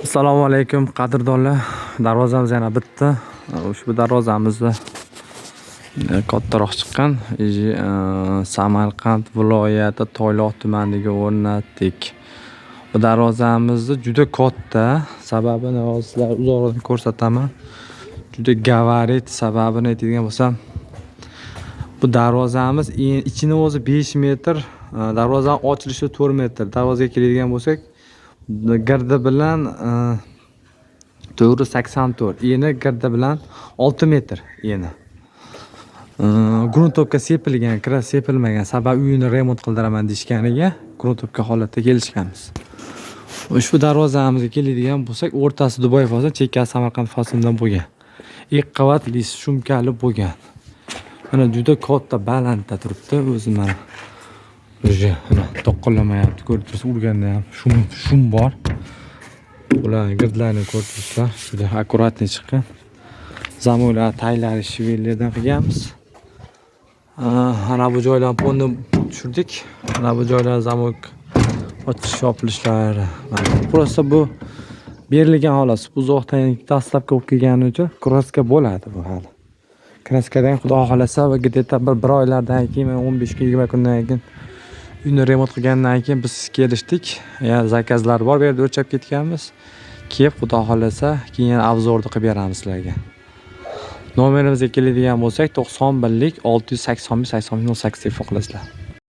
Assalomu alaykum, qadrdonlar. Darvozamiz yana bitta. Ushbu darvozamizni kattaroq chiqqan. Samarqand viloyati Toyloq tumaniga o'rnatdik. Bu darvozamizni juda katta. Sababini hozir sizlarga uzoqroqdan ko'rsataman. Juda габарит, sababini aytadigan bo'lsam, bu darvozamiz ichini o'zi 5 metr, darvozani ochilishi 4 metr. Darvozaga keladigan bo'lsak, girdi bilan 484, eni girdi bilan 6 metr eni. Грунтовка sepilgan, краска sepilmagan. Sababi uyini remont qildiraman deyishganiga грунтовка holatda kelishganmiz. Ushbu darvozamizga keladigan bo'lsak, o'rtasi Dubay fason, chekkasi Samarqand fasonidan bo'lgan. Ikki qavat лист шумка li bo'lgan. Mana, juda katta, balandda turibdi o'zi, mana. Уже mana to'qillamayapti, ko'rib turibsiz, urganda ham шум, шум bor. Bularni girdlarini ko'rib turibsizlar, juda аккуратный chiqqan. Замок lar taglari швеллер dan qilganmiz. Ana bu joylarni polni tushirdik. Mana bu joylar замок ochish yopilishlari. Mana, просто bu berilgan xolos. Uzoqdan dastlabki bo'lib kelgani uchun краска bo'ladi bu hali. Краска dan, xudo xohlasa, va где-то bir oylardan keyin, 15 kun, 20 kundan keyin, uyni remont qilgandan keyin biz kelishdik. Yana заказ lar bor, bu yerda o'lchab ketganmiz. Kelib, xudo xohlasa, keyin yana обзор ni qilib beramiz sizlarga. Nomerimizga keladigan bo'lsak, 91lik 685 85 08 telefon qilasizlar.